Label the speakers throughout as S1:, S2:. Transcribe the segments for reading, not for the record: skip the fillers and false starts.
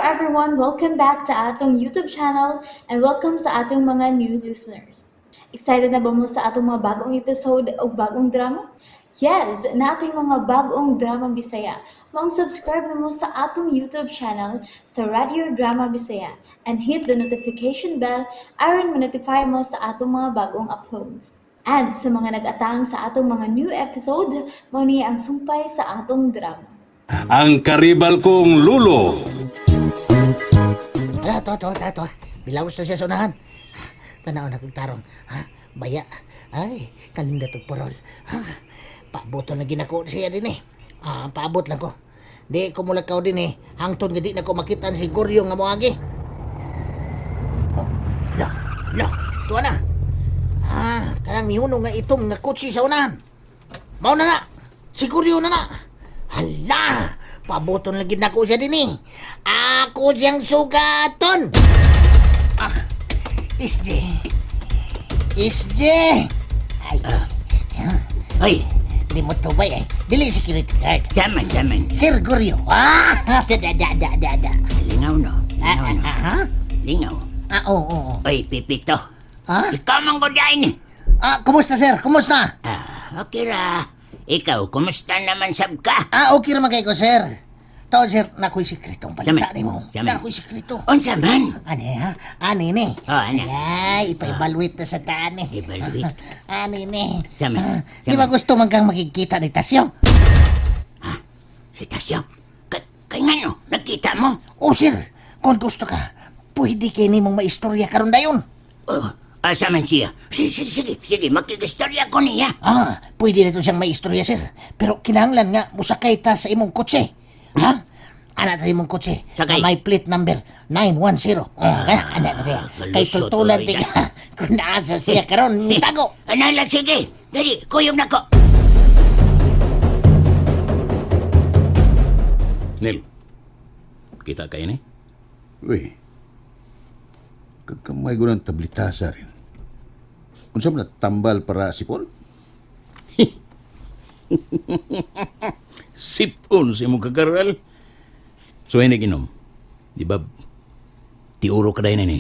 S1: everyone! Welcome back to atong YouTube channel and welcome sa atong mga new listeners. Excited na ba mo sa atong mga bagong episode o bagong drama? Yes, nating mga bagong drama Bisaya. Maong subscribe na mo sa atong YouTube channel sa Radio Drama Bisaya and hit the notification bell aron ma-notify mo sa atong mga bagong uploads. And sa mga nag-atang sa atong mga new episode, mao ni ang sumpay sa atong drama.
S2: Ang karibal kong lulo.
S3: Ala, to, to, to, to. Bilawos na siya sa unahan. Tanaw na kong tarong. Ha? Baya. Ay, kaninda tog parol. Ha? Paabot na ginako siya din eh. Ah, paabot lang ko. Di ko mulakaw din eh. Hangtod nga di na ko makita si Goryo nga moagi. Oh, la, la, tuwa na. Ah, kanang mihunong nga itom nga kutsi sa unahan. Mao na na. Si Goryo na na. Hala, paboton lagi nako siya din eh. Ako siyang sugaton. Ah, SJ. SJ. Ay,
S4: Hoy,
S3: di mo tubay eh. Dili security guard.
S4: Jaman, jaman.
S3: Sir Goryo. Ah, da da da da da. Da.
S4: Lingaw no.
S3: Ah,
S4: Lingaw
S3: ah,
S4: no.
S3: ah, ha?
S4: Lingaw.
S3: Ah, oo, oo, oo.
S4: Oy, Pipito.
S3: Ha?
S4: Ikaw man ko dyan.
S3: Ah, kumusta sir? Kumusta?
S4: Ah, okay ra. Ikaw, kumusta naman sab ka?
S3: Ah, okay raman kay ko sir. Taon sir, nakoy sikretong balita
S4: Jaman.
S3: nimo.
S4: Jaman.
S3: Nakoy sikreto.
S4: Unsa man?
S3: Ani ha? Ani ni?
S4: Oh, ani.
S3: Ay, ipa-evaluate na sa taan eh.
S4: Evaluate.
S3: Ani ni?
S4: Jaman.
S3: Ah, di ba
S4: Jaman.
S3: gusto man kang makikita ni Tasyo?
S4: Si Tasyo. Kay nga no, nakita mo?
S3: O sir, kung gusto ka, pwede kay nimong maistorya karon dayon.
S4: Oh, asa man siya? Sige, sige, sige, sige, makikistorya ko niya.
S3: Ah, pwede na to siyang maistorya sir. Pero kinahanglan nga musakay ta sa imong kotse. Ha? Ana ta imong kotse.
S4: Sakay.
S3: Nga may plate number 910. Oh, ah, ana ta diya. Kay
S4: kalusot,
S3: tultulan
S4: oy.
S3: ti ka. Kung naasa siya karon nitago.
S4: Ano lang, sige. Dali, kuyom na ko.
S2: Nil, kita kayo ni?
S5: Uy, kakamay ko ng tablitasa rin. Unsa man na tambal para sipon?
S2: Sipon sa imong kagaral. So, ini ginom. Di ba, tiuro ka dahil ni?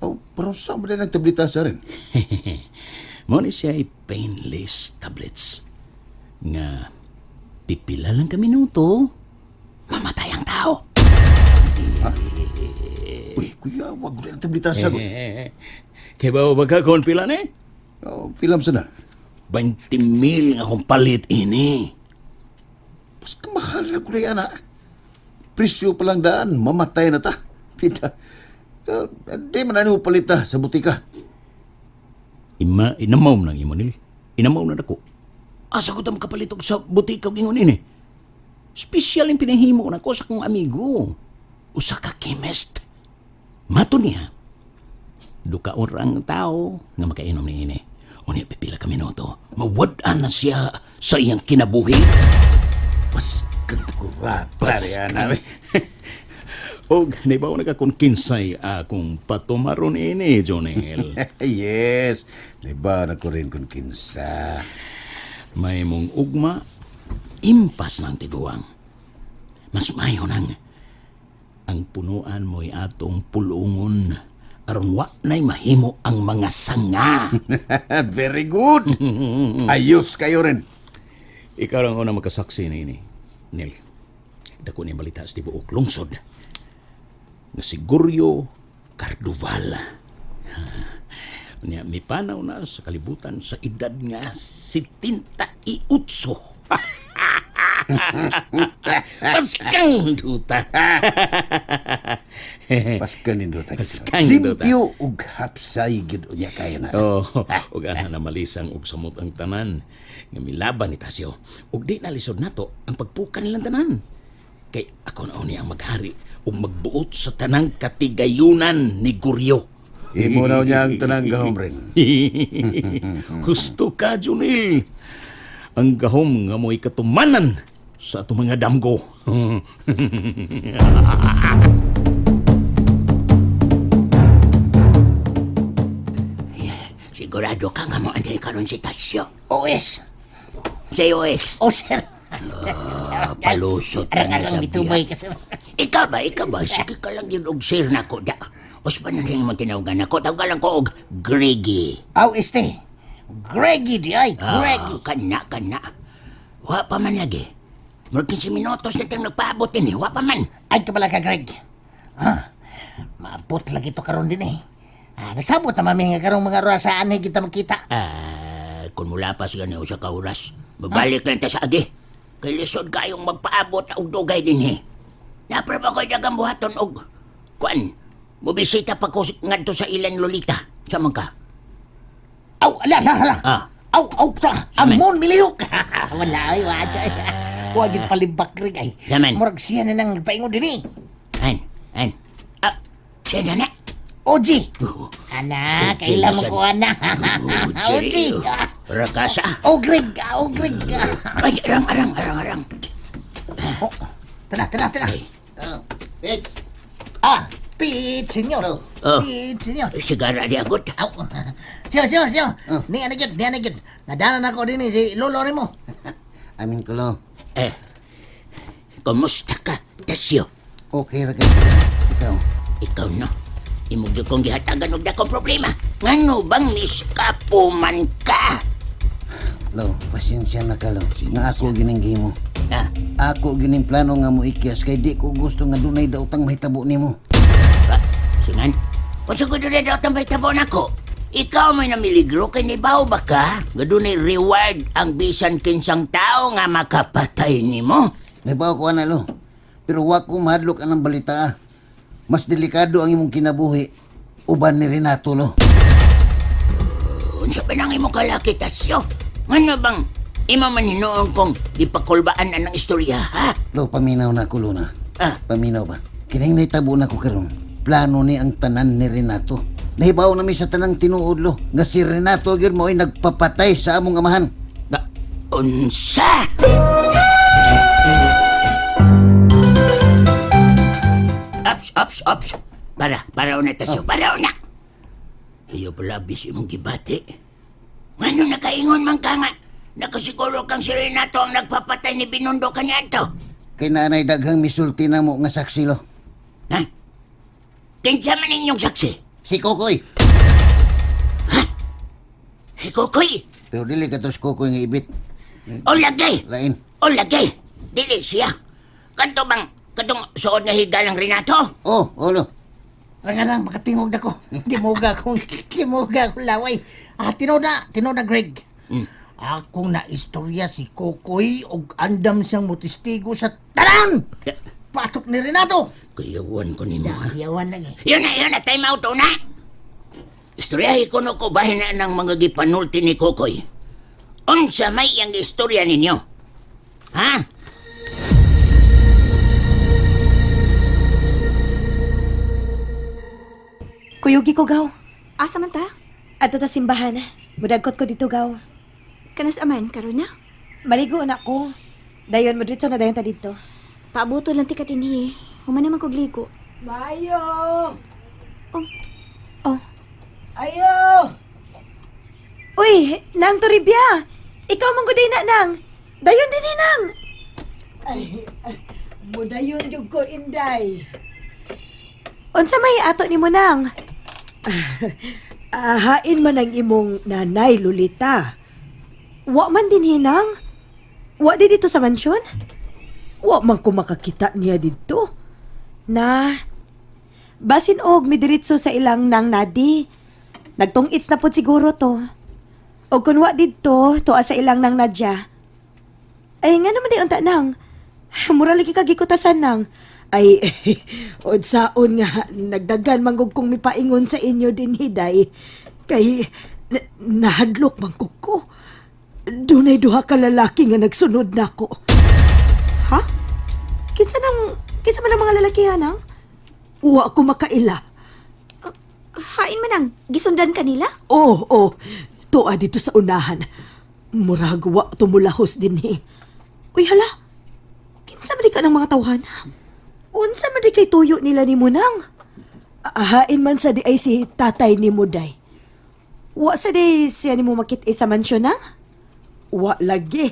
S5: Oh, pero unsa man na tablitasa rin?
S2: Mo ni siya ay painless tablets. Nga, pipila lang kami minuto, mamatay ang tao.
S5: Uy, kuya, wag ko ng tablitasa ko.
S2: Kaya ba ba ka kung pila ni?
S5: Oh, pilam sana.
S2: 20 mil nga akong palit ini.
S5: Mas kamahal na ko na yan, ha? Presyo pa lang daan, mamatay na ta. Pita, di man na mo palita sa butika.
S2: Ima, inamaw nang imo nil. Inamaw na nako. Asa ko tam kapalit og sa butika og ingon ini. Special yung pinahimo nako sa akong amigo. Usa ka chemist. Mato niya. Duka orang tao nga makainom ni ini. Unya pipila ka minuto. Mawad-an na siya sa iyang kinabuhi.
S5: Pas kagkurata
S2: Pas-
S5: yan, ha?
S2: Og naibaw na ka kung kinsay akong patumaron ini, Jonel.
S5: Yes, naiba na ko rin kung kinsa.
S2: May mong ugma, impas ng tiguang. Mas mayo nang ang punuan mo'y atong pulungon aron wa na'y mahimo ang mga sanga.
S5: Very good. Ayos kayo rin.
S2: Ikaw lang una makasaksi na ini, Nil. Dako ni balita sa tibuok lungsod. Nga si Guryo Cardoval. Nya mipanaw na sa kalibutan sa edad nga 78. Paskang duta.
S5: Paskan nindot.
S2: Paskan nindot, ah.
S5: Limpyo ug hapsay gid unya kaya na.
S2: Oh, ug ana na malisang og samot ang tanan nga milaban ni Tasyo. Ug di na lisod nato ang pagpukan nilang tanan. Kay ako na uni ang maghari ug magbuot sa tanang katigayunan ni Guryo.
S5: Imo na unya ang tanang gahom rin.
S2: Gusto ka, Junil. Ang gahom nga mo'y katumanan sa atong mga damgo.
S4: Sigurado ka nga mo anday karon si Tasyo.
S3: OS.
S4: Sa OS.
S3: O sir.
S4: Ah, palusot ka na
S3: Arang
S4: sa
S3: arang
S4: biya.
S3: bitubay ka sir.
S4: Ikaw ba, ikaw ba? Sige ka lang yun og sir nako da. Uspa na rin mo tinawagan ako. Tawagan lang ko og Greggy.
S3: Aw, este. Greggy di ay, Greggy.
S4: Ah, kana, kana. Wa pa man lagi. Murag 15 minutos na tayong nagpaabot din eh. Wa pa man.
S3: Ay, kabala ka, Greg. Ha? Maabot lagi to karon din eh. Ah, nagsabot na mami nga karong mga rasaan eh kita makita.
S4: Ah, kung mula pa sa ganyan sa kauras, magbalik lang ta sa agi. Kay lisod kayong magpaabot og dugay din eh. Napra pa ko'y dagang buhaton og kuan. Mobisita pa ko ngadto sa ilan lolita. Sa man ka?
S3: Aw, ala, ala, ala.
S4: Ah.
S3: Aw, aw, ta.
S4: Saman.
S3: Amon, milihok. Wala, ay, wala. Huwag yung palibak, Greg, ay.
S4: Saman.
S3: Murag siya na nang nagpaingon din eh.
S4: An, an. Ah, siya na na.
S3: Oji.
S4: Oh,
S3: Ana,
S4: Oji,
S3: kailan mo
S4: nasan?
S3: ko, ana. Oji.
S4: Rakasa.
S3: Oh, Greg. Oh, Greg.
S4: Ay, arang, arang, arang, arang.
S3: Oh, tara, tara, tara.
S4: Ay.
S5: Pits!
S3: Ah, Pete, senyor.
S4: Oh.
S3: Pete, senyor.
S4: Sigara di agot.
S3: Aw. Siyo, siyo, siyo. Ni ana gyud, ni ana gyud. Nadana na ko din eh, si lolo nimo.
S5: Amin ko lo.
S4: Eh, kumusta ka, Tasyo?
S5: Okay ra kay. Ikaw.
S4: Ikaw no. Imog gyud kong gihatagan og dakong problema. Ngano bang miskapo man ka?
S5: Lo, pasensya na ka lo. Nga ako gining gihimo.
S4: Ah,
S5: Ako gining plano nga mo ikyas kay di ko gusto nga dunay daotang mahitabo nimo.
S4: ba, singan? Unsa ko dunay daw tambay tabo nako? Ikaw may namiligro kay nibaw ba ka? Nga dunay reward ang bisan kinsang tao nga makapatay nimo.
S5: Nabaw ko ana lo. Pero wa ko mahadlok anang balita. Ah. Mas delikado ang imong kinabuhi uban ni Renato lo.
S4: Unsa pa nang imong kalaki, Tasyo? Ngano bang imo man hinuon kong gipakulbaan anang istorya, ha?
S5: Lo, paminaw na ko lo na.
S4: Ah.
S5: Paminaw ba? Kining nahitabo na ko karon. Plano ni ang tanan ni Renato. Nahibaw na mi sa tanang tinuod lo nga si Renato gyud mo'y nagpapatay sa among amahan.
S4: Ba, unsa? Ups, ups, ups. Para, para una tasyo, para una. Iyo pala, bis imong gibati. Ngano nakaingon man ka nga? Nakasiguro kang si Renato ang nagpapatay ni Binundo kaniadto.
S5: Kay naanay daghang misulti na mo nga saksi lo.
S4: Ha? Kinsa man inyong saksi?
S5: Si Kokoy.
S4: Si Kokoy.
S5: Pero dili ka to si Kokoy nga ibit.
S4: O lagay.
S5: Lain.
S4: O lagay. Dili siya. Kadto bang, katong suod na higa lang Renato?
S5: Oh, oh lo.
S3: Ranga lang makatingog na ko. Gimuga kong gimuga kong laway. Ah, tinuod na, tinuod na Greg. Akong naistorya si Kokoy og andam siyang motestigo sa tanan. Patok ni Renato.
S4: Kuyawan ko nimo. ha?
S3: Yawan lang eh.
S4: Yun na, time out na. Istoryahe ko no ko bahin na ng mga gipanulti ni Kokoy. Unsa may ang istorya ninyo? Ha?
S6: Kuyugi ko gaw.
S7: Asa man ta?
S6: Adto ta simbahan. Mudagkot ko dito gaw.
S7: Kanas aman, karon na.
S6: Maligo na ko. Dayon mo dito na dayon ta dito.
S7: Paabuto lang ti katinhi. Human naman kog ligo.
S8: Mayo!
S7: Oh,
S6: Oh.
S8: Ayo!
S6: Uy, Nang Toribia. Ikaw man gud na nang. Dayon din nang.
S8: Ay, mudayon jud ko inday.
S6: Unsa may ato nimo nang?
S8: Ahain man ang imong nanay Lolita.
S6: Wa man din hinang. Wa di dito sa mansyon?
S8: Wa man ko makakita niya didto.
S6: Na. Basin og midiretso sa ilang nang nadi. Nagtungits na pod siguro to. Og kun wa didto, tuwa sa ilang nang nadya. Ay nga naman di unta nang. Mura lagi ka gikutasan nang.
S8: Ay, unsaon nga nagdagan man gud kong mipaingon sa inyo din hiday. Kay nahadlok man gud ko. Dunay duha ka lalaki nga nagsunod nako.
S6: Ha? Kinsa nang kinsa man ang mga lalakihan nang?
S8: Wa ko makaila.
S7: Hain man ang gisundan kanila?
S8: Oo, oh, oh. Tuwa dito sa unahan. Murag wa tumulahos din eh.
S6: Uy hala. Kinsa man di ka ng mga tawhana? Unsa man di kay tuyo nila ni Munang?
S8: Ahain man sa di ay si tatay ni Muday.
S6: Wa sa di siya nimo makit-i sa mansyon nang?
S8: Wa lagi.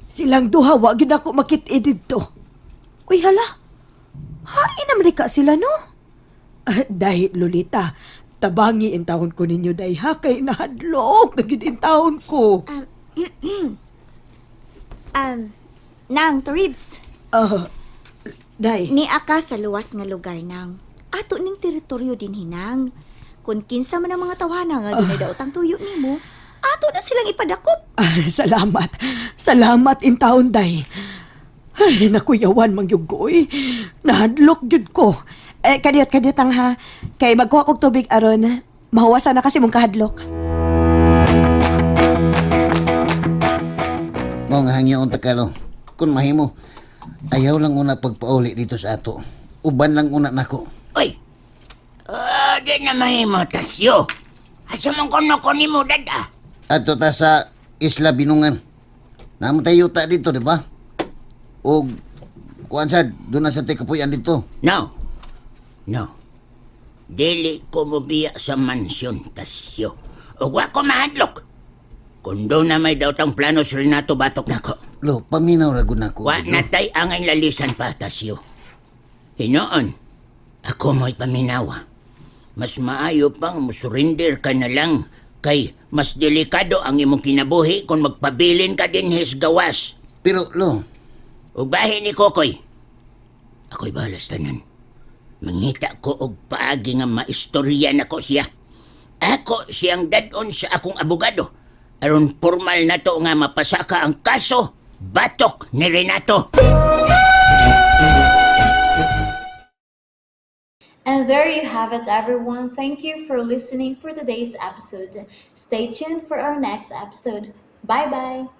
S8: Silang duha wa gyud ako makit-i didto.
S6: Uy hala.
S8: Hain naman ka sila, no? Ah, dahil, Lolita, tabangi intawon ko ninyo, day, ha? Kay nahadlok, na gid intawon ko.
S7: Nang, to ribs.
S8: Ah, day,
S7: Ni aka sa luwas nga lugar nang. Ato ning teritoryo din hinang. Kung kinsa man ang mga tawhana nga dunay daotang tuyo nimo, ato na silang ipadakop.
S8: Ah, salamat. Salamat intawon, day. Ay, nakuyawan mang yugoy. Nahadlok gyud ko.
S6: Eh, kadiyot, kadiyot ang ha. Kay magkuha kog tubig aron, mahuwasan na kasi mong kahadlok.
S3: Mao nga hangyoon takalo. Kung mahimo, ayaw lang una pagpauli dito sa ato. Uban lang una nako.
S4: Oy! Ah, di na mahimo, Tasyo. Asa man kono ko nimo, dada?
S3: Ato ta sa Isla Binungan. Namo tayo yuta dito, di ba? O kuan sad, doon na sa tikapuyan dito.
S4: No. No. Dili ko mobiya sa mansyon, Tasyo. Ug wa ko mahadlok. Kung doon na may daotang plano si Renato batok nako.
S3: Lo, paminaw ra gud nako.
S4: Wa na tay angay lalisan pa, Tasyo. Hinoon, ako mo'y paminawa. Mas maayo pang musurrender ka na lang kay mas delikado ang imong kinabuhi kung magpabilin ka din his gawas.
S3: Pero lo,
S4: Ug bahin ni Kokoy. Ako'y balas tanan. Mangita ko og paagi nga maistorya nako siya. Ako siyang dadon sa akong abogado. Aron formal na to nga mapasaka ang kaso batok ni Renato.
S1: And there you have it, everyone. Thank you for listening for today's episode. Stay tuned for our next episode. Bye bye.